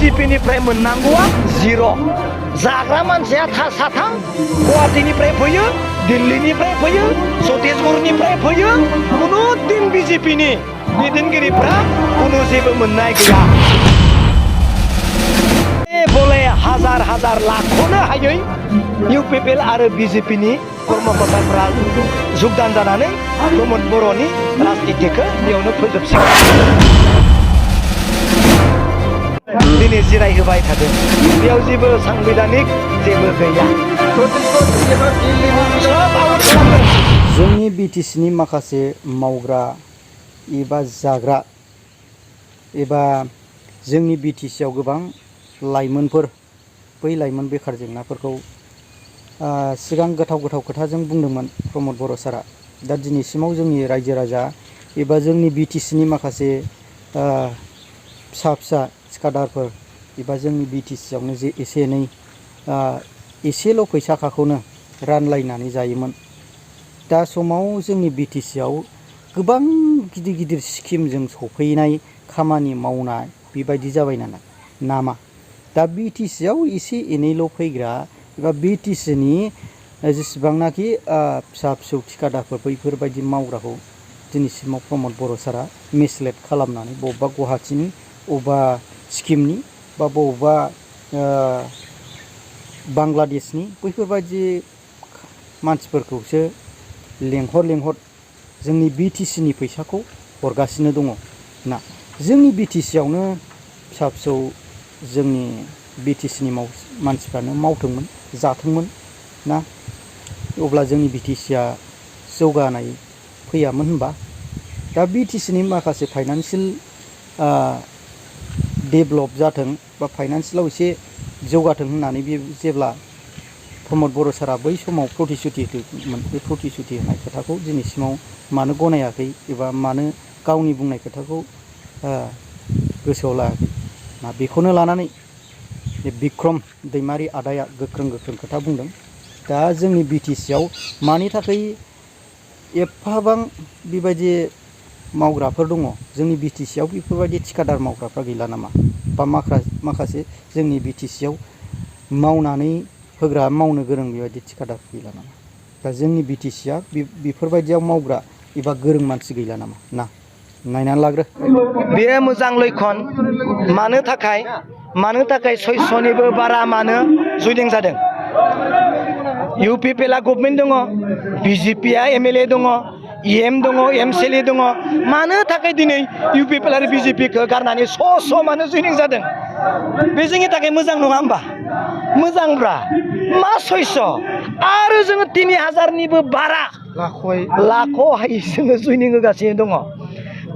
बिजेपिनिफ्राय मोननांगौआ जिर'। जाग्रा मानसिया साथाम गुवाहाटीनिफ्राय फैयो, दिल्लीनिफ्राय फैयो, छत्तीसगढ़निफ्राय फैयो। कुनु दिन बिजेपिनि दैदेनगिरिफ्रा कुनु जेबो मोननाय गैया। बले हाजार हाजार लाखखौनो हायै इउपिपिएल आरो बिजेपिनि कर्मकर्ताफ्रा जुगदान जानानै प्रमद बर'नि राजनितिखौ बेयावनो फोजोबसिगोन। दिनै जिरायहोबाय थादों, बेयाव जेबो सांबिधानिक जेबो गैया। जोंनि बिटिसिनि माखासे मावग्रा एबा जाग्रा एबा जोंनि बिटिसिआव गोबां लाइमोनफोर, बै लाइमोन बेखार जेंनाफोरखौ सिगां गोथाव खोथाजों बुंदोंमोन प्रमद बर' सारा। दा दिनैसिमाव जोंनि रायजो राजा एबा जोंनि बिटिसिनि माखासे फिसा फिसा थिखादारफोर एबा जोंनि बिटिसिआवनो जे एसे एनै एसेल' फैसाखौनो रानलायनानै जायोमोन। दा समाव जोंनि बिटिसिआव गोबां गिदिर गिदिर स्किमजों सफैनाय खामानि मावनाय बेबायदि जाबाय नामा। दा बिटिसिआव एसे एनैल' फैग्रा एबा बिटिसिनि जेसेबांनाखि फिसा फिसौ थिखादारफोर बैफोरबायदि मावग्राखौ दिनैसिमाव प्रमद बर' सारा मिसलेट खालामनानै बबेबा गुवाहाटीनि बबेबा सिक्किमनि बा बबेबा बांलादेशनि बैफोरबायदि मानसिफोरखौसो लेंहर जोंनि बिटिसिनि फैसाखौ हरगासिनो दङ ना। जोंनि बिटिसिआवनो फिसा फिसौ जोंनि बिटिसिनि मानसिफ्रानो मावथोंमोन जाथोंमोन ना, अब्ला जोंनि बिटिसिआ जौगानाय फैयामोन होनबा। दा बिटिसिनि माखासे फाइनान्सियेल डेभेलप जाथों बा फाइनान्सियेलाव एसे जौगाथों होननानै बे जेब्ला प्रमद बर' सारा बै समाव प्रतिश्रुति होदोंमोन, बे प्रतिश्रुति होनाय खोथाखौ दिनैसिमाव मानो गनायाखै एबा मानो गावनि बुंनाय खोथाखौ गोसोआव लायाखै ना, बेखौनो लानानै बिक्रम दैमारि आदाया गोख्रों खोथा बुंदों। दा जोंनि बिटिसिआव मानि थाखाय एफाबां बेबायदि मावग्राफोर दङ, जोंनि बिटिसिआव बेफोरबायदि थिखादार मावग्राफ्रा गैला नामा, बा माखासे जोंनि बिटिसिआव मावनानै होग्रा मावनो गोरों बेबायदि थिखादार गैला नामा। दा जोंनि बिटिसिआ बेफोरबायदियाव मावग्रा एबा गोरों मानसि गैला नामा ना, नायनानै लाग्रो। बेयो मोजां लैखन। मानो थाखाय 600निबो बारा मानो जयनिं जादों। इउपिपिएलआ गभर्नमेन्ट दङ, बिजेपिआ एमएलए दङ, इएम दङ, एमसिएलए दङ। मानो थाखाय दिनै इउपिपिएल आरो बिजेपिखौ गारनानै मानो जयनिं जादों। बे जोंनि थाखाय मोजां नङा होमबा। मोजांब्रा मा 600 आरो जोङो 3000निबो बारा लाखहाय जोङो जयनिं होगासिनो दङ।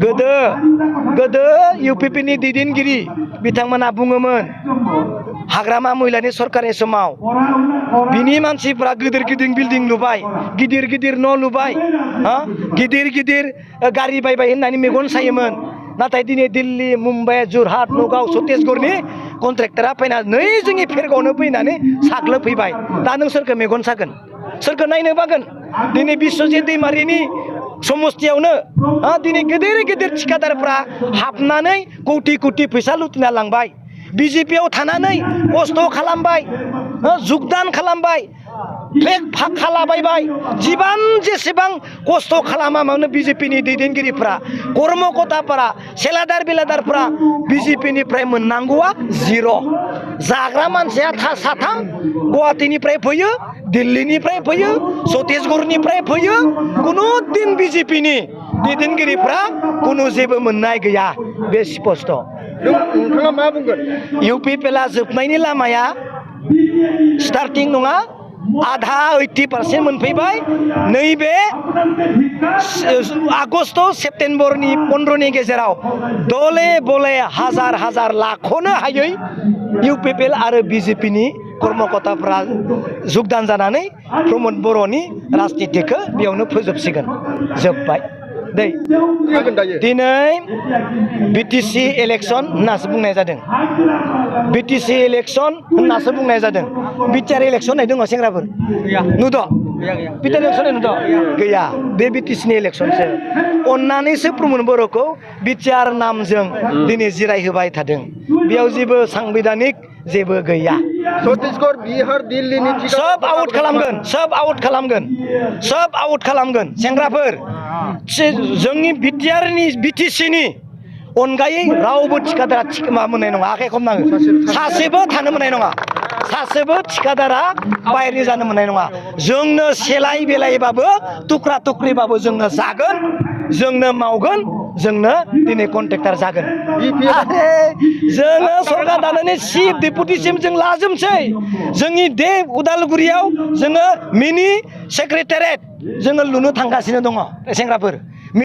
गोदो इउपिपिनि दैदेनगिरि बिथांमोना बुङोमोन हाग्रामा महिलानि सरकारनि समाव बिनि मानसिफ्रा गिदिर बिल्डिं लुबाय, गिदिर न' लुबाय, गिदिर गारि बायबाय होननानै मेगन सायोमोन। नाथाय दिनै दिल्ली, मुम्बाइ, जरहाट, नगाव, छत्तीसगढ़नि कन्ट्रेक्टरा फैनानै जोंनि फेरगावनो फैनानै साग्लोबफैबाय। दा नों सोरखौ मेगन सागोन, सोरखौ नायनो बागोन। दिनै बिश्वजित दैमारिनि समस्थियावनो दिनै गिदिर थिखादारफ्रा हाबनानै कौटि फैसा लुटिना लांबाय। बिजेपिआव थानानै खस्थ' खालामबाय, जुगदान खालामबाय, फ्लेग खालाबायबाय। जेसेबां खस्थ' खालामामानो बिजेपिनि दैदेनगिरिफ्रा, कर्मकर्ताफोरा, सेलादारफ्रा बिजेपिनिफ्राय मोननांगौआ जिर'। जाग्रा मानसिया साथाम गुवाहाटीनिफ्राय फैयो, दिल्लीनिफ्राय फैयो, छत्तीसगढ़निफ्राय फैयो। कुनु दिन बिजेपिनि दैदेनगिरिफ्रा कुनु जेबो मोननाय गैया। बे स्पष्ट। नोंथाङा मा बुंगोन? इउपिपिएलआ जोबनायनि लामाया स्टार्टिं नङा, आधा 80% मोनफैबाय। नैबे आगस्ट सेप्तेम्बरनि 15नि गेजेराव दले बले हाजार लाखखौनो हायै इउपिपिएल आरो बिजेपिनि कर्मकर्ताफ्रा जुगदान जानानै प्रमद बर'नि राजनितिखौ बेयावनो फोजोबसिगोन। जोब्बाय दिनै बिटिसि इलेक्सन होननासो बुंनाय जादों। बिटिसि इलेक्सन होननासो बुंनाय जादों। बिटिआर इलेक्सन होननाय दङ सेंग्राफोर नुद'। बिटिआर इलेक्सन नुदों गैया बे बिटिसिनि इलेक्सनसो अन्नानैसो प्रमद बर'खौ बिटिआर नामजों दिनै जिरायहोबाय थादों बेयाव जेबो सांबिधानिक जेबो गैया छत्तीसगढ़ बिहार दिल्लीनि सब आउट खालामगोन सब आउट खालामगोन सब आउट खालामगोन सेंग्राफोर जोंनि बिटिसिनि अनगायै रावबो थिखादारा माबा मोननाय नङा आखाइ खमनाङो सासेबो थानो मोननाय नङा सासेबो थिखादारा बायहेरनि जानो मोननाय नङा जोंनो सेलाय बेलायबाबो टुक्रा टुक्रिबाबो जोंनो जागोन जोंनो मावगोन जोंनो दिनै कन्ट्रेक्टर जागोन जोङो सरकार दानानै चिफ डेपुटिसिम जों लाजोबसै जोंनि दे उदालगुरियाव जोङो मिनि सेक्रेटारियेट जोङो लुनो थांगासिनो दङ सेंग्राफोर